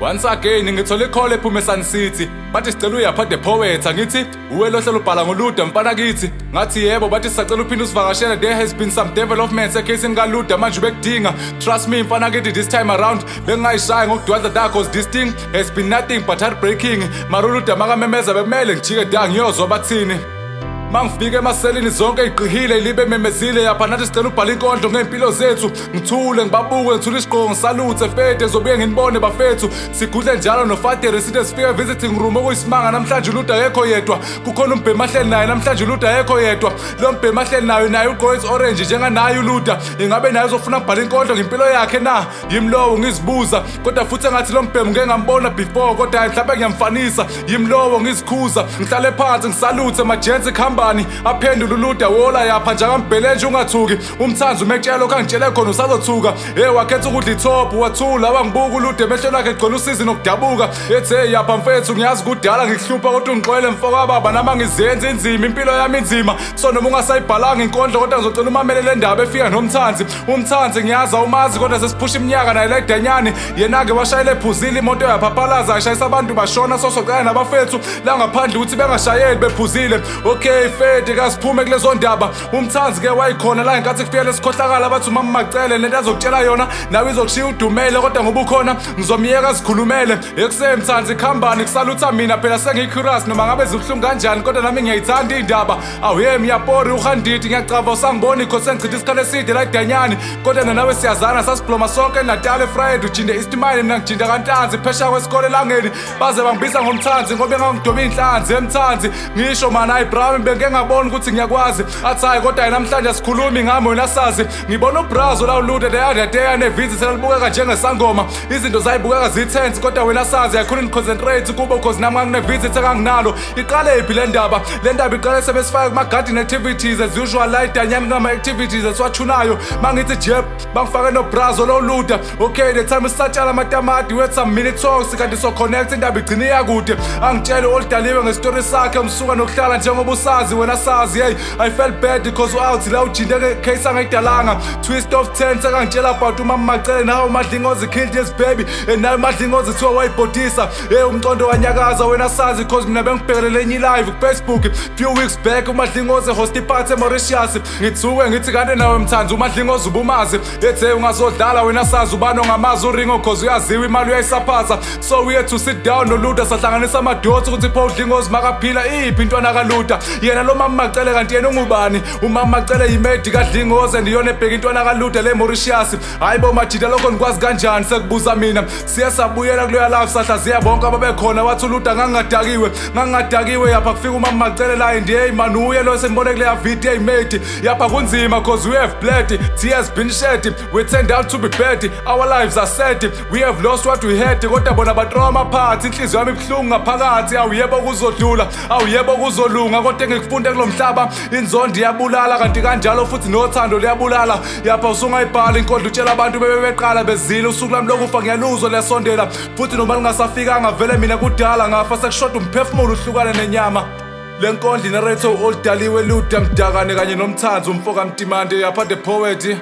Once again ngithole call ephuma eSun City, bathi sicela uyapha the poet. Angithi uwe lohlelo ubhala ngoLuda mfana kithi, ngathi yebo, bathi sisacela uphinde usivakashele. There has been some developments ekhasini kaLuda, manje ubekudinga. Trust me mfana kithi, this time around bengingayishaya ngokudwadla da, cause this thing has been nothing but heartbreaking. Mara uLuda makamemeza bekumele ngijike da ngiyozwa bathini. Mangifike emaselini zonke igqihile libe memezile yapha, nathi sicela ubhala inkondlo ngempilo zethu. Ngithule ngibabuke, ngithule isigqoko, ngisaluthe fede, ngizobuye nginibone bafethu. Sigudle njalo noFadere sithe sifike visiting room okuyisimanga. Namhlanje uLuda akekho yedwa, kukhona umbhemi ahleli naye. Namhlanje uLuda akekho yedwa, lo mbhemi ahleli naye naye ugqoke orange njenganaye uLuda. Ingabe naye uzofuna ukubhala inkondlo ngempilo yakhe na? Yimi lowo ngizibuza, kodwa futhi engathi lo mbhemi ngeke ngambona before, kodwa mhlawumbe ngiyamfanisa. Yimi lowo ngizikhuza, ngihlale phansi ngisaluthe majensi khamba. Aphendula uLuda wola yapha njengambhelenje ungathuki. Umthanzi umekutshela lokhu angitshele khona usazothuka. Hey, wakhetha ukudla ithophu wathula, wangibuka uLuda emehlweni akhe egcwele usizi nokudabuka. Ethi hey yapha mfethu, ngiyazi kudala ngikuhlupha, kodwa ungixolele mfokababa, nami angizenzi inzima, impilo yami inzima. So noma ungasayibhalanga inkondlo, kodwa ngizocela umamele le ndaba efika nomthanzi. Umthanzi ngiyazi awumazi, kodwa sesiphusha iminyaka naye la eDanyane. Yena-ke washayela ephuzile imoto yaphaphalaza, ashayisa abantu bashona. Sosocela nabafethu la ngaphandle ukuthi bengashayeli bephuzile. Okay fede kasiphume kulezo ndaba. Umthanzi ke wayikhona la ngenkathi kufika lesikhohlakala, bathi umama Macele lento azokutshela yona nawe izokushiya udumele, kodwa ngoba ukhona ngizomiyeka sikhulumele. Ekuseni Mthanzi khambani kusalutha mina, phela sengiyi-curious noma ngabe zibuhlungu kanjani, kodwa nami ngiyayithanda iy'ndaba. Awuye miyapori uhandidi, ngiyacava usangiboni kho sengichitha isikhathi eside la eDanyane, kodwa nawe siyazana, sasibloma sonke eNatal eFriday. Ujinde East Mine, mina ngijinda kaNtanzi phesha kwesikole elangeni, baze bangibiza ngomthanzi ngoba engangidoba iy'nhlanzi emthanzi. Ngisho mana hayi bra, bengeke ngabona ukuthi ngiyakwazi. Athi hayi kodwa yena namhlanje asikhulumi ngami wena sazi. Ngibona ubrazo la uLuda the other day anevisit elibukeka njengesangoma, izinto zayibukeka zitense, kodwa wena sazi I couldn't concentrate kubo cause nami nganginevisit enganginalo. Iqale iphi le ndaba? Le ndaba iqale sebesifaka kuma garden activities as usual la eDanyane, kunama activities esiwathunayo. Mangithi jeb bangifake nobrazo lo Luda. Okay, the time sisatshala amatamati we had some minute talks kanti so connect, indaba igcine iyakude. Angitshele oludaliwe ngestory sakhe umsuka nokuhlala njengoba usazi wena sazi. Hey, I felt bad because out la ujinde case angayidalanga. Twist of 10 sekangitshela about umama Macele nawo uMadlingozi killed his baby and now uMadlingozi kuthiwa wayibhodisa. Hey, umqondo wanyakaza wena sazi because mina bengibhekelele enye live ku Facebook few weeks back, uMadlingozi host iphathi eMauritius. Ngithuke ngithi kanti nawe Mthanzi uMadlingozi ubumazi. Ethi hey ungazodlala wena sazi ubani ongamazi uRingo cause uyaziwa imali uyayisaphaza. So we had to sit down noLuda sahlanganisa amadots ukuthi pho uDlingozi makaphila iphi intwana kaLuda. Yena lo mama Macele kanti yena ungubani? Umama Macele yimedi kaDlingozi and iyona ebheka intwana kaLuda le Mauritius. Hayi bo majida, lokho ngikwazi kanjani sekubuza mina. Siye sabuyela kuleya live sahlaziya bonke ababekhona, wathi uLuda ngangingadakiwe, ngangingadakiwe. Yapha kufika umama Macele la and hey man uye lo sembone kuleya video eyimedi. Yapha kunzima cause we have bled, tears been shed, we turned out to be bad, our lives are sad, we have lost what we had. Kodwa bona bathrow amaphathi, inhliziyo yami ibuhlungu ngaphakathi. Awuyebo kuzodlula, awuyebo kuzolunga, kodwa engikufunde kulomhlaba inzondo iyabulala, kanti kanjalo futhi nothando liyabulala. Yapha usungayibhala inkondlo utshela abantu bebeqala bezile, usuku lami lokufa ngiyaluzwa liyasondela, futhi noma lungasafikanga vele mina kudala ngafa, sekushoda umphefumulo uhlukane nenyama. Le nkondlo inarrator oludaliwe Luda Mdakane kanye nomthanzi umfoka Mtimande. Yapha the poet,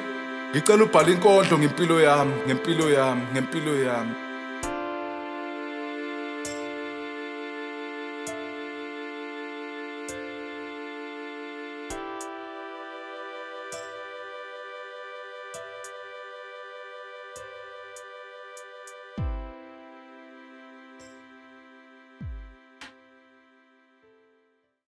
ngicela ubhale inkondlo ngempilo yami, ngempilo yami, ngempilo yami.